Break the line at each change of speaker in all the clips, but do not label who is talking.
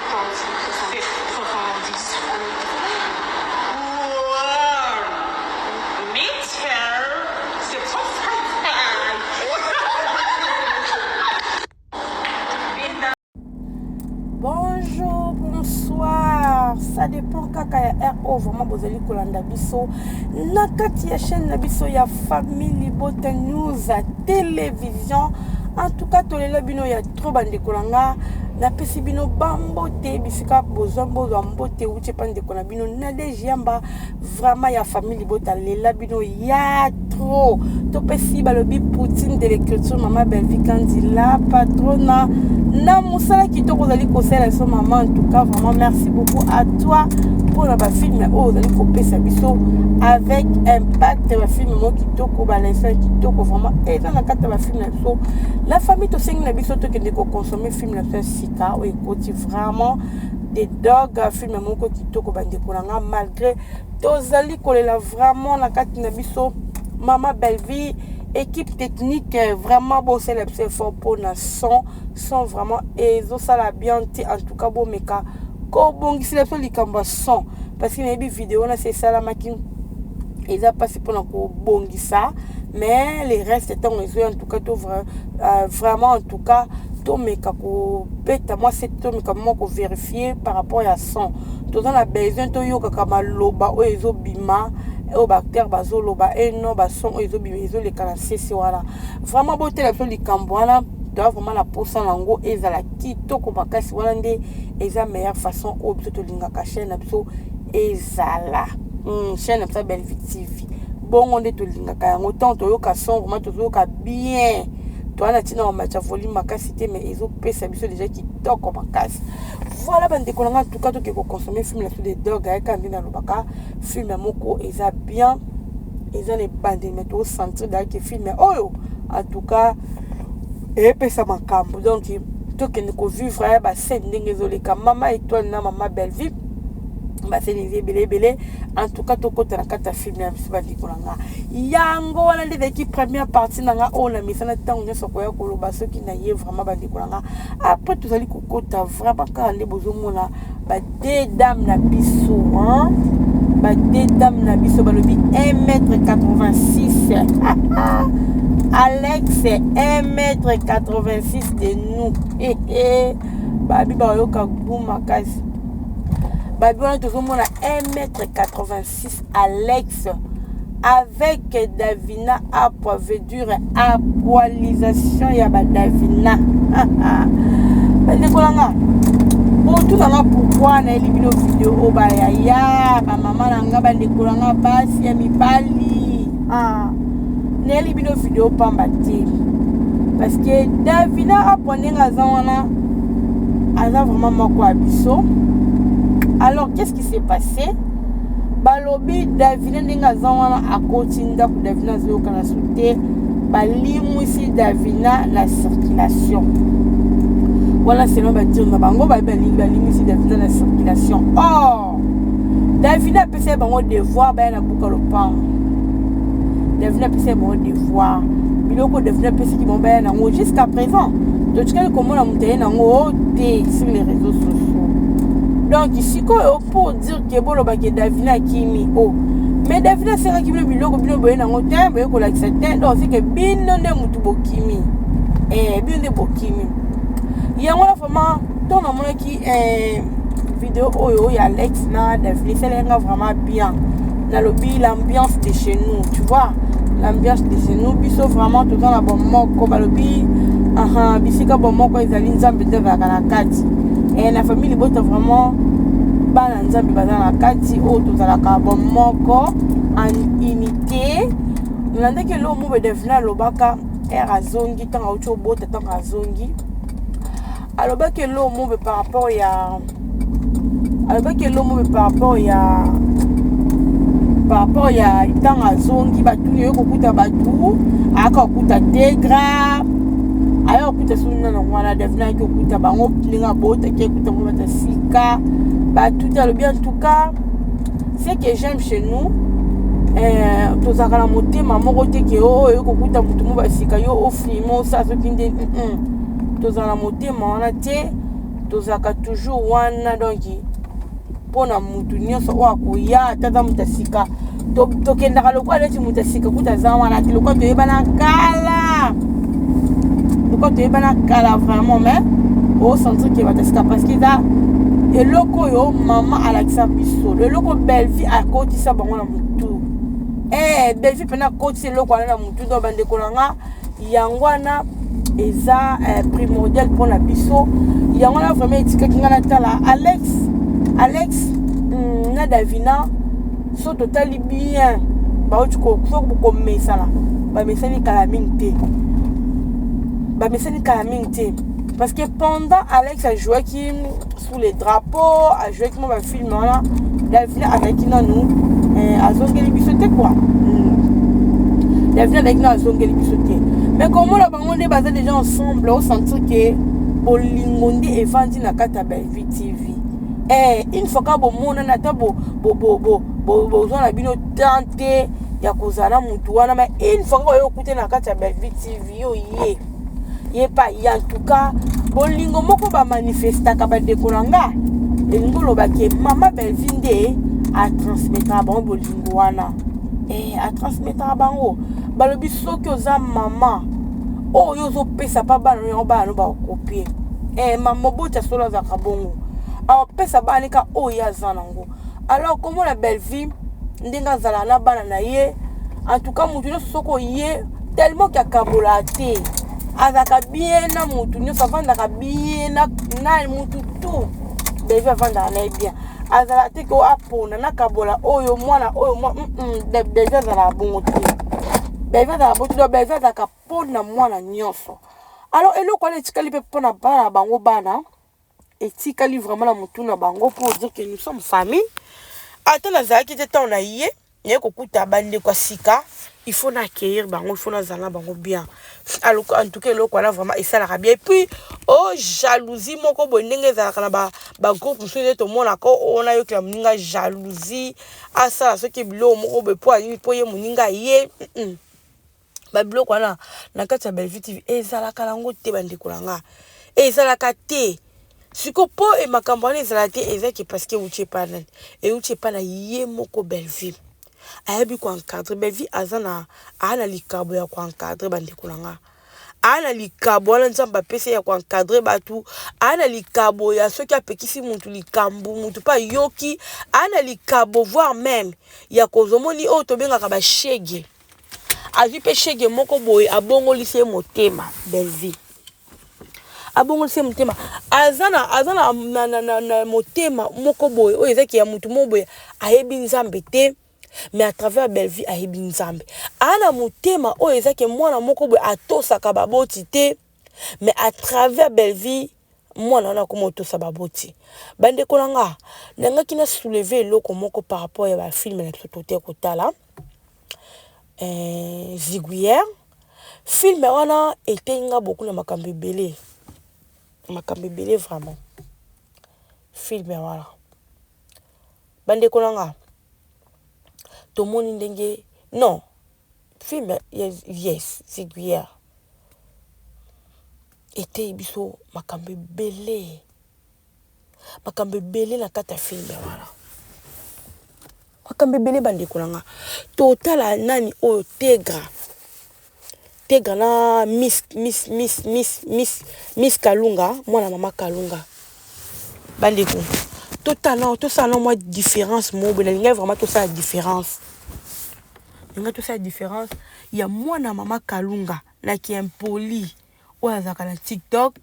77, 70. 1 meter 75.
Bonjour, bonsoir. Ça dépend kaka ya heure oyo vraiment bozali kolanda biso na kati ya chaîne na biso ya Famille Libota News Télévision. En tout cas, tolela bino ya trop, bandeko na nga. Napesi bino bambote bisika bozwa, bozwa mbote wuti epa ndeko na bino Nadege Yamba, vraiment ya Famille Libota. Lela bino ya trop. Topesi balobi Poutine de l'écriture, mama Belvi Kandi, la patrona, na mosala kitoko ozali kosala biso, mama. En tout cas, vraiment merci beaucoup à toi mpona bafilm oyo ozali kopesa biso avec impact, bafilm mo kitoko, baleçon ya kitoko vraiment eza na kati ya bafilm na biso. La famille, tosengi na biso tokende koconsommer film na biso ya sika oyo ekoti, vraiment The Dog, film moko kitoko, bandeko na nga. Malgré tozali kolela vraiment na kati na biso mama Belleville, équipe technique, vraiment bosala biso effort mpona son. Son vraiment ezosala bien te. En tout cas, bomeka kobongisela biso likambo ya son, parce que nayebi video wana se esalamaki, eza mpasi mpona kobongisa, mais le reste ntango ezoya, en tout cas to vraiment, en tout cas tomeka kobeta mwa se, tomeka mwa kovérifier par rapport ya son. Toza na besoin toyokaka maloba oyo ezobima, oyo baacteur bazoloba, eno bason oyo ezobima, ezoleka na sese wana. Vraiment botela biso likambo wana, toya vraiment na posa nango ezala kitoko makasi. Wana nde eza meilleure façon oyo biso tolingaka chaîne na biso ezala, chaîne na biso ya Bellevue TV. Bongo nde tolingaka yango. Ntango toyoka son, vraiment tozoyoka bien. Toza na ntina komatya volume makasi te, mais ezopesa biso déjà kitoko makasi. Voilà, bandeko na nga, en tout cas toke koconsommer film na biso The Dog. Ayeka nde nalobaka, film moko eza bien, eza na ebandeli, mais tosentir dayake film oyo en tout cas eyepesa makambo. Donc tokende kovivre ya bascène ndenge ezoleka, mama Étoile na mama Bellevue, bascène eza ebele ebele. En tout cas tokɔta na kati ya film ya biso, bandeko na nga. Yango wana nde ezalaki première partie na nga oyo na misala ntango nyonso koya koloba soki na ye. Vraiment, bandeko na nga, après tozali kokɔta vraiment kaka nde bozomona bade dame na biso, bade dame na biso. Balobi 1 mètre 86, Alex 1 mètre 86 de nous. Babi bayoka gu makasi. Babi wana tozomona 1 mètre 86, Alex avec Davina Apwa, veut dire apoalisation ya badavina. Bandeko nanga, botunanga pourquoi nayeli bino video oyo. Bayaya, bamama na nga, bandeko na nga, basi ya mibali, nayeli bino video pamba te, parce que Davina Apwa, ndenge aza wana, aza vraiment moko ya biso. Alors qu'est-ce qui s'est passé? Balobi Davina, ndenge aza wana, akoti ndako, Davina azoyokana su te. Balimwisi Davina na circulation wana, selon badire na bango, balimwisi Davina na circulation. Or Davina apesa ye bango devoir, baya na buka lopango. Davina apesa ye bango devoir, biloko Davina apesaki bango, baya nango. Jusqu'à présent totikali komona moto aye nango te sur les réseaux sociaux. Donc sikoyo, pour dire ke bolobaki Davina akimi o oh. Mais Davina asengaki bino biloko, bino boye nango te, boye kolakisa te. Donc c'est que bino nde motu bokimi, bino nde bokimi. Yango wana vraiment, ntongo namonaki video oyo ya Alex na Davina, esalenga vraiment bien. Nalobi l'ambiance de chez nous, tu vois, l'ambiance de chez nous. Biso vraiment toza na bomoko. Balobi bisika bomoko ezali, Nzambe nde azalaka na kati. Na famille Libota, vraiment bana Nzambe baza na kati oyo, tozalaka bomoko, en unité. Nalandaki eloko mo Davina alobaka ere azongi, ntango auti obota, ntango azongi, alobaki eloko mobe par rapport ya, alobaki eloko mobe par rapport ya ntango azongi, batuni oyo kokuta bato, ayaka kokuta Tegra, aya kokuta soki nana wana. Davina ayaki kokuta bango ndenge abotaki, akuta bango bato ya sika, batuti. Alobi en tout cas, ce que j'aime chez nous, tozalaka na motema moko te ke oyo kokuta motu mo basika yo ofilme osala soki nde. Tozala na motema wana te. Tozalaka toujours wana donc mpo na mutu nyonso oyo akoya, ata aza moto ya sika, tokendaka lokola neti moto ya sika kuta aza wana te, lokola toyebana kala, lokola toyebana kala vraiment. Mais osentir ke bato ya sika, parce que eza eloko oyo mama alakisa biso, eloko Bellevie akotisa bango na motu. Bellevie mpena akotisa eloko wana na motu. Donc bandeko na nga, yango wana eza primordial mpona biso. Yango wana vraiment etikaki nga natala Alex na Davina. So totali bien, bauti komesana, bamesani kala mingi te, bamesani kala mingi te, parce que pendant Alex ajouaki Sous les drapeaux, ajouaki mwa bafilm wana, Davina azalaki nanu azongeli biso te quoi. Davina azalaki nanu azongeli biso te, mais komona bango nde baza déjà ensemble, osentir ke bolingo nde evandi na kati ya Bellevue TV. Une fois kaka bomonana, ata bozwa na bino temps te ya kozala na mutu wana, mais une fois kaka oyo okute na kati ya Bellevue TV, yo ye ye pa ye, en tout cas bolingo moko bamanifestaka. Bandeko na nga, elingi oloba ke mama Bellevue nde atransmetaka bango bolingo wana, atransmetaka bango. Balobi soki oza mama oyo ozopesa mpa bana no, yango bana no bakopie. Moboti ya solo azalaka bongo, apesa bana nika oyo aza nango. Alors komona Bellevue ndenge azala na bana na ye, en tout cas motu nyonso soki oye, tellement ke akabola te, azalaka bien na motu nyonso, avandaka bien na motu tout. Bellevue avandaka na ye bien, azala te ke apona nakabola oyo mwana oyo. Bellevue azalaka bongo te, Bellevue azalaka bongo te. Donc Bellevue azalaka mpona mwana nyonso. Alors eloko wana etikali mpe mpona bana na bango, bana etikali vraiment na motu na bango pour dire que nous sommes famille. Ata nazalaki te, ntango na ye naye kokuta bandeko ya sika, il faut na accueillir bango, il faut nazala na bango bien. Alors en tout cas eloko wana vraiment esalaka bien. Et puis o jalousie moko boye ndenge ezalaka na bagroupe mosusu nde tomonaka oyo nayokela moninga jalousie, asala soki biloko moko boye mpo anini, mpo ye moninga ye. Babiloko wana na kati ya Bellevue TV ezalaka nango te, bandeko na nga, ezalaka te. Siko mpo makambo wana ezala te, ezaki parce que euti epai nani? Euti epai na ye moko Bellevue. Ayebi koencadrer. Bellevue aza na aa na likabo ya koencadrer. Bandeko na nga, aa na likabo wana Nzambe apesi ya koencadrer bato. Aa na likabo ya soki apekisi mutu likambo, mutu mpe ayoki. Aa na likabo voire même ya kozomoni oyo tobengaka bashege. Azwi mpe shege moko boye, abongolisi ye motema. Bellevue abongolisi ye motema. Aza na motema moko boye oyo ezaki ya motu moko boye ayebi Nzambe te, mais à travers Bellevue ayebi Nzambe. Aa na motema oyo ezaki mwana moko boye atosaka baboti te, mais à travers Bellevue mwana wana akoma otosa baboti. Bandeko na nga, nangaki na soulever eloko moko par rapport ya bafilm na biso tote kotala Ziguière. Film wana eteyi nga beaucoup na makambo ebele, makambo ebele vraiment. Film wana, bandeko na nga, tomoni ndenge non film, yes, Ziguière eteyi biso makambo ebele, makambo ebele na kati ya film wana, makambo ebele. Bandeko na nga, totala nani oyo Tegra, Tegra na Miss Kalunga, mwana mama Kalunga. Bandeko, totala, tosala na mwa différence moko boye. Nalingai vraiment tosala différence, nalingai tosala différence ya mwana mama Kalunga na kiimpoli oyo azalaka na TikTok,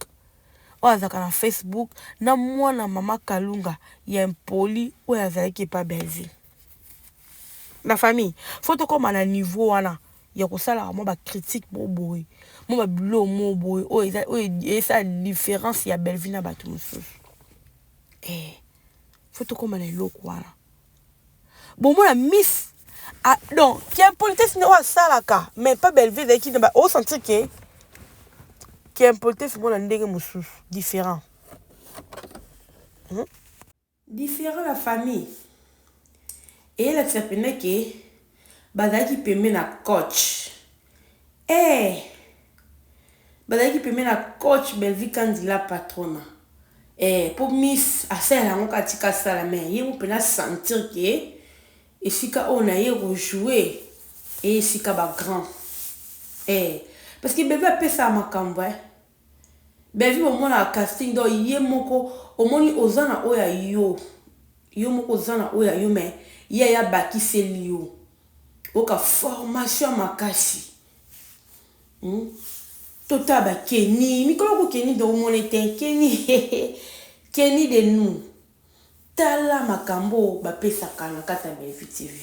oyo azalaka na Facebook, na mwana mama Kalunga ya impoli oyo azalaki epa Bellevue. Na famille, faut tokóma na niveau wana ya kosalaka mwa bacritique mo boye, mwa babiloko mo boye oyo esala différence ya Bellevue na bato mosusu. Faut tokóma na eloko wana. Bomona Miss, ah, donc kiimpolitesse nde oyo asalaka, mais pas Bellevue ezalaki na osentir ke kiimpolitesse mona ndenge mosusu différent, Différent. La famille, eyelakisa pene ke bazalaki pembe na coach, bazalaki pembe na coach Bellevue Kandila Patrona. Eh, po Miss asalela yango kaka tika asala mais ye moko pena sentir que esika oyo na ye ko jouer e esika ba grand. Eh, parce que Bellevue apesaka makambo eh. Bellevue bomonaka casting donc ye moko omoni oza na oyo ya yo. Yo moko oza na oyo ya yo mais ye aye abakiseli yo. Oka formation ya makasi. Hum? Totala ba Kenny, mikolo ko Kenny de omona te Kenny Kenny de nous. Tala makambo bapesaka na kati ya Bellevue TV.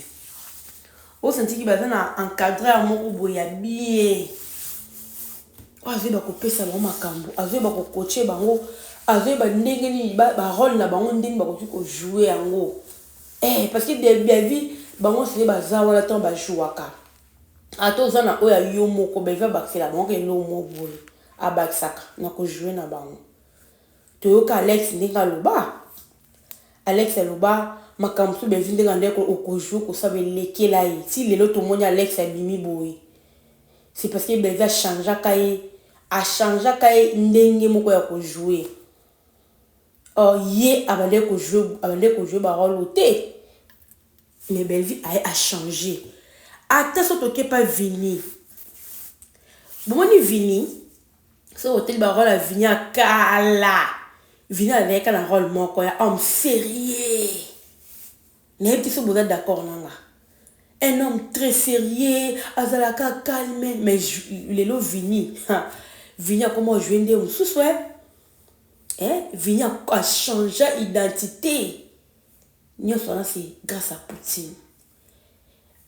Osantiki baza na encadreur moko boye ya bien. Oyo azoyeba kopesa bango makambo, azoyeba kokoche bango, azoyeba ndenge nini ba, ba role na bango ndenge bakoki kojouer yango. Eh, parce que Bellevue bango sele baza wana ntango bajouaka. Ata oza na oyo ya yo moko Bellevue abakisela bango kaka eloko moko boye abakisaka na ko jouer na bango. Toyoka Alex ndenge aloba Alex aloba makambo mosusu Bellevue ndenge andaki oko jouer kosala elekela ye ti lelo tomoni Alex abimi boye c'est parce que Bellevue a changeaka ye a changeaka ye ndenge moko ya ko jouer or ye abandaki ko jouer abandaki ko jouer ba role oyo te. Mais Bellevue aye a changer. Ata soki toke pa Vinny. Bomoni Vinny? Soki oteli ba role ya Vinny ya kala. Vinny azalaki na role moko ya homme sérieux. Nayebi te soki boza d'accord na nga. Un homme très sérieux, azalaka calme, mais lelo Vinny, Vinny akoma jouer nde mosusu eh. Eh, Vinny a changea identité. Nionso wana c'est grace à Poutine.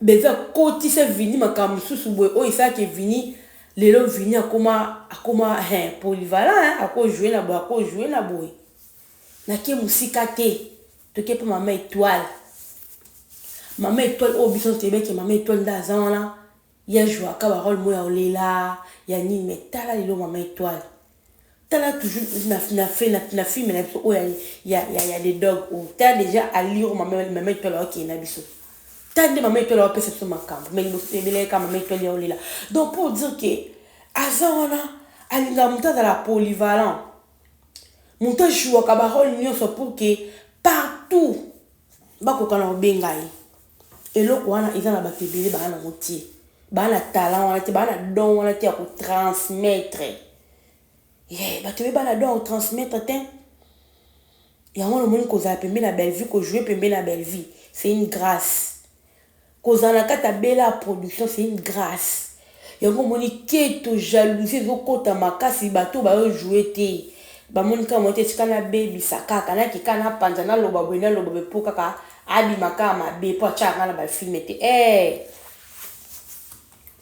Bellevue akotisa Vinny makambo mosusu boye oyo esalaki ke Vinny lelo Vinny akoma akoma hein, polyvalent hein, ako jouer na boye ako jouer na boye. Nake mosika te toke mpe mama Etoile. Mama Etoile oyo biso toyebaki mama Etoile nde aza wana ye ajouaka ba role moko ya olela ya nini mais tala lelo mama Etoile Tala toujours na na na, na film na biso oyo ya ya ya the dog oyo tala déjà allure mama mama étoile akende na biso tala nde mama étoile apesa biso makambo mais liboso toyebelaki kaka mama étoile ya olela donc pour dire que aza wana alingaka moto azala polyvalent moto ajouaka barole nyonso pour que partout bakoka na kobenga ye eloko wana eza na bato ebele baa nango te baa na talent wana te baa na don wana te ya kotransmettre. Yeah, bato ebele bana don ya kotransmettre te. Yango wana omoni kozala pembeni ya Bellevue, kojouer pembeni ya Bellevue, c'est une grâce. Kozala na kati ya Bella production, c'est une grâce. Yango omoni keto, jalousie ezokota makasi, bato bayo jouer te. Bamoni kaka moto etika nabebisa kaka, nakeka napanza, naloba boye, naloba boye po kaka abima kaka mabe po atiaka nga na ba film te. Eh!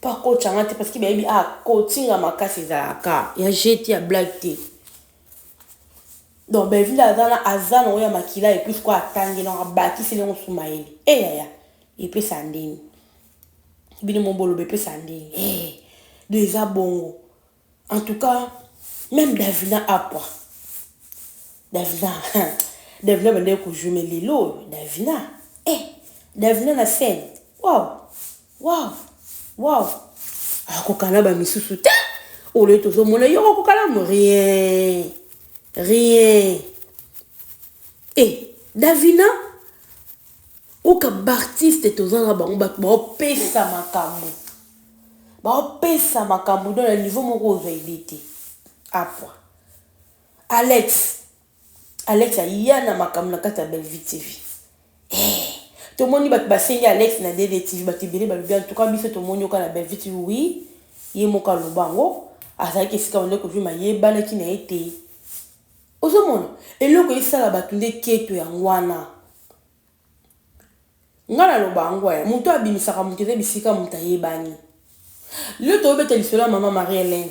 Po akotisa nga te parce que bayebi ah kotinga makasi ezalaka ya jeu te ya blague te. Donc Bellevue nde aza na aza nango ya makila et puis sikoyo atangeli yango abakiseli yango su mayele. Eh yaya epesa ndeni. Bino mo boloba epesa ndeni. Eh donc eza bongo. En tout cas meme Davina Apwa Davina Davina bandaki ko jouer mais lelo oyo Davina eh Davina na scène wow Wow! Wow! Akokana ba misusu te. Oyo tozomona yo okokana mo rien. Rien. Eh, Davina oka bartiste toza na bango bato baopesa makambo baopesa makambo don na niveau moko ozwa ide te apwa alex Alex aya na makambo na kati ya Bellevue TV. Eh, tomoni bato basengi Alex na DD TV, bato ebele balobi en tout cas biso tomoni yoka na Bellevue TV, oui, ye moko aloba yango, azalaki esika bande kozwi mayebanaki na ye te. Ozomona eloko esala bato nde keto yango wana. Nga na loba yango eh, mutu abimisaka mutu eza bisika mutu ayebani. Lelo tobeta lisolo ya mama Marie Helène.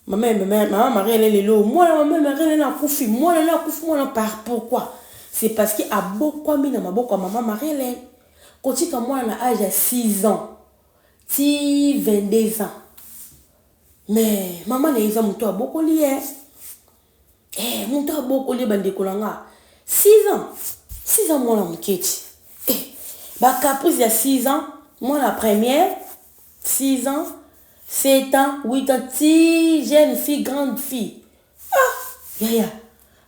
Mama, mama, mama Marie Helène lelo mwana mama Marie Helène akufi, mwana na akufi mwana par pourquoi? C'est parce que abokwami na maboko ya mama Marie Helène. Kotika mwana na age ya 6 ans ti 22 ans. Mais mama na ye eza mutu abokoli ye. Eh, moto abokoli ye bandeko na nga 6 ans 6 ans mwana moke ti eh, ba caprice ya 6 ans mwana première 6 ans 7 ans 8 ans ti jeune fille grande fille ah yaya.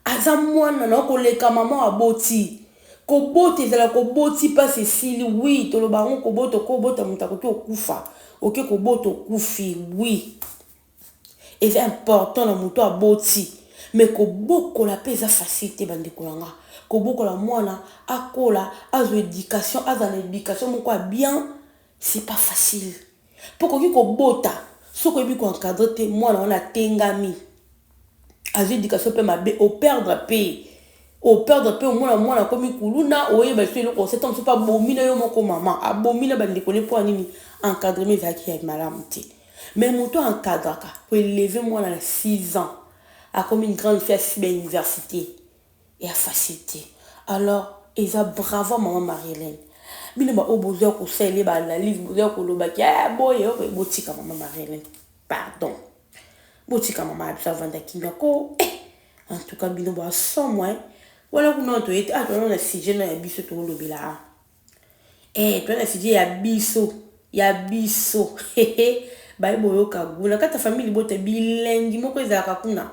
Aza mwana na yo koleka mama aboti. Kobota ezala koboti mpasi esili. Oui, toloba yango, kobota, okobota moto akoki okufa, oke kobota okufi. Oui, eza important na moto aboti, mais kobokola mpe eza facile te, bandeko na nga. Kobokola mwana akola, azwa éducation, aza na éducation moko ya bien, c'est pas facile, mpo koki kobota, soki oyebi koencadrer te, mwana wana atengami, azwi éducation mpe mabe, operdre mpe, operdre mpe. Omona mwana akomi kuluna, oyeba so eloko oseta mosusu mpe abomi na yo moko mama, abomi na bandeko ne. Mpo ya nini? Encadrement ezalaki ya malamu te. Mais moto encadraka, koélever mwana na 6 ans, akomi une grande fille, asisi bauniversité, ya facile te. Alors eza bravo mama Marie-Hélène. Bino baoyo bozwa kosalela baanalyse, bozwa kolobaki boye, botika mama Marie-Hélène, pardon, botika mama ya biso avanda kimia ko. En tout cas, bino basomwe wana kuna, toye te. Ah, toza na sujet na ya biso, tolobela a toza na sujet ya biso, ya biso. Baye boyoka gu na kati ya famille libota, bilengi moko ezalaka kuna,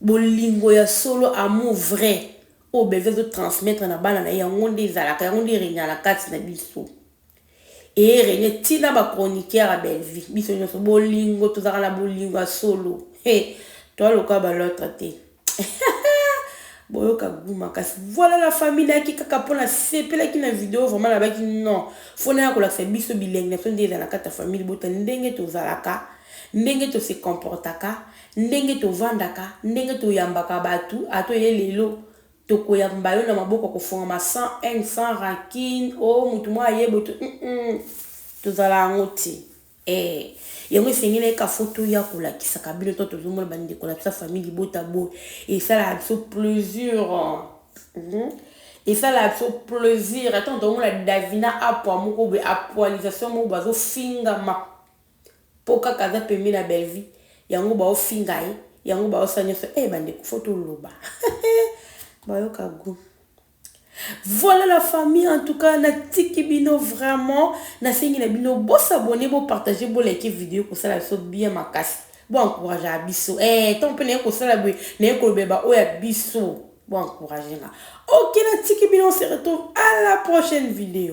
bolingo ya solo, amour vrai oyo Bellevue azotransmettre na bana na ye, yango nde ezalaka, yango nde erenga na kati na biso, erenge ntina bachroniqueur ya Bellevue. Biso nyonso bolingo, tozalaka na bolingo ya solo, toaloka balotre te. Boyoka gu makasi. Voilà la famille, nayaki kaka mpona sepelaki na video. Vraiment nabaki non, faut naya kolakisa biso bilengi na biso nde eza na kati ya famille libota, ndenge tozalaka, ndenge tose comportaka, ndenge tovandaka, ndenge toyambaka bato. Ata oye lelo, tokoyamba yo na maboko kofungama, sans haine, sans rancune. O oh, motu moko ayeba to tozala yango te. Yango esengeli eka faut toya kolakisaka bino to tozomona bandeko na biso ya famille libota boye, esalaka biso plaisir, Esalaka biso plaisir. Ata tozomona Davina apwa moko boye, apoalisation moko boye, azofingama mpo kaka aza pembeni na Bellevue, yango baofinga ye, yango baosala nyonso. Bandeko, faut toloba, bayoka goût. Voilà la famille, en tout cas natiki bino vraiment, nasengi na bino bosabonner, bopartager, bolike vidéo, kosala biso bien makasi, boencourage biso. Ntango mpe naye kosala boye, naye kolobela baoyo ya biso, boencourage nga. Ok, natiki bino, on se retrouve à la prochaine vidéo.